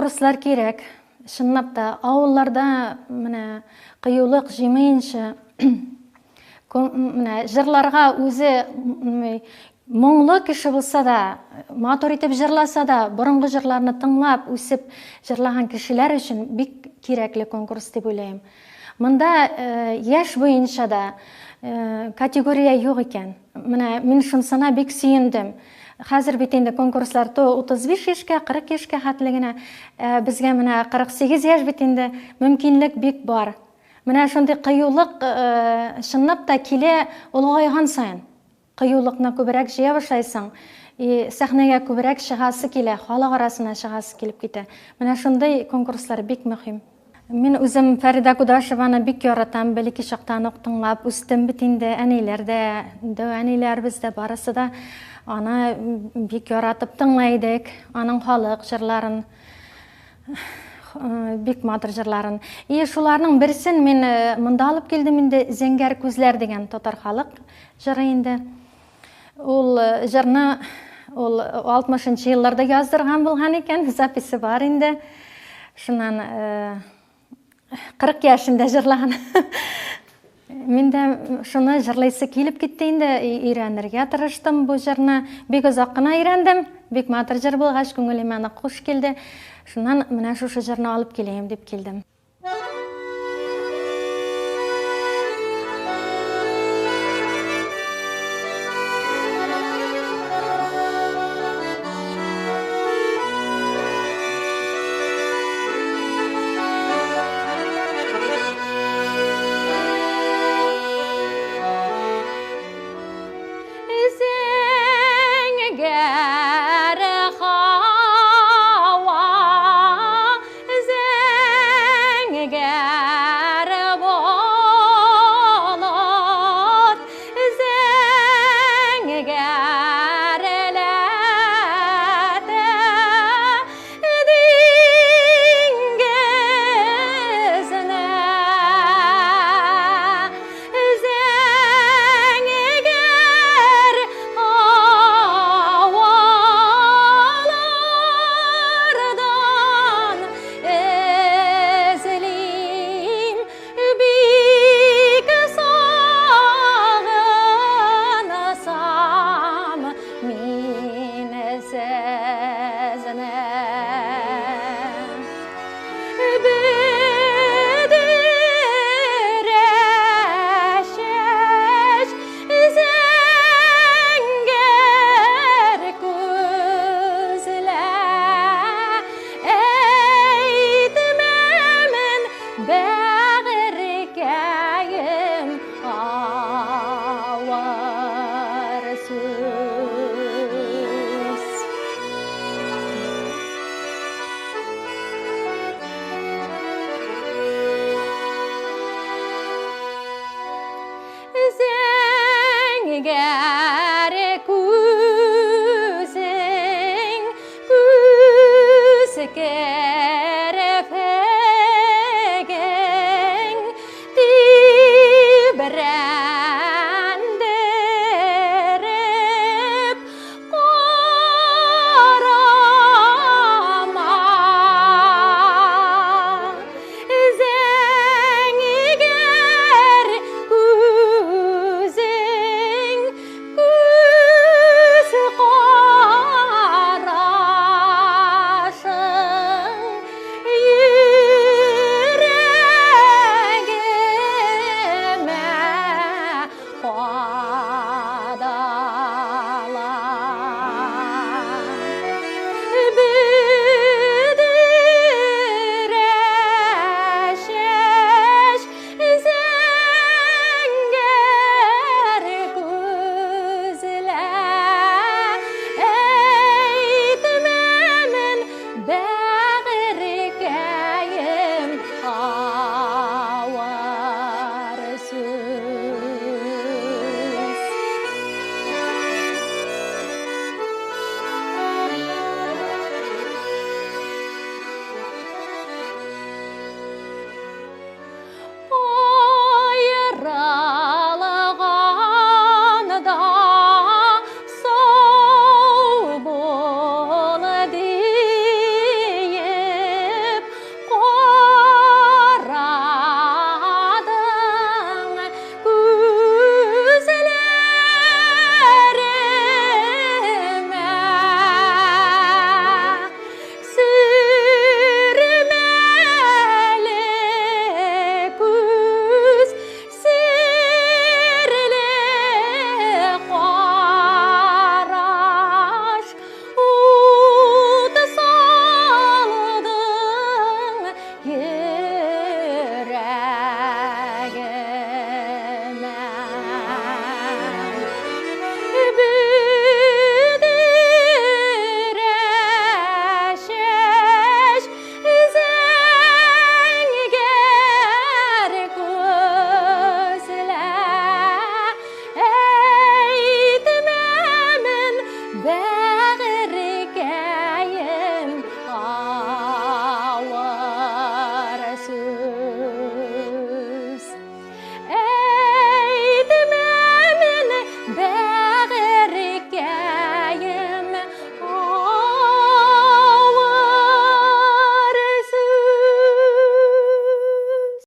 конкурслар кирәк. Чынлап та, авылларда менә кыюлык җыймыйнча, менә җырларга үзе моңлы кеше булса да, матур итеп җырласа да, борынгы җырларны тыңлап, үсеп җырлаган кешеләр өчен бик кирәкле конкурс дип уйлыйм. Монда яшь буенча да категория юк икән. Менә мин шунсына бик сөендем. Хәзер бит инде конкурслар то 35 яшькә, 40 яшькә хәтле генә. Ә безгә менә 48 яшь бит инде, мөмкинлек бик бар. Менә шундый кыюлык чынлап та килә олыгайган саен. Кыюлыкны күбрәк җыя башлайсың, и сәхнәгә күбрәк чыгасы килә, халык арасына чыгасы килеп китә. Менә шундый конкурслар бик мөһим. Мин үзем Фәридә Кудашеваны бик яратам, бәләкәй чактан ук тыңлап үстем бит инде, әниләр дә, дәү әниләребез дә барысы да аны бик яратып тыңлый идек, аның халык җырларын, бик матур җырларын. И шуларның берсен мин монда алып килдем инде, Зәңгәр күзләр дигән татар халык җыры инде. Ул җырны ул 60 елларда яздырган булган икән, записе бар инде. Шуннан 40 яшендә җырлаган. Мин дә шуны җырлыйсы килеп китте инде, өйрәнергә тырыштым бу җырны. Бик озак кына өйрәндем. Бик матур җыр булгач, күңелемә нык хуш килде. Шуннан менә шушы җырны алып киләем дип килдем.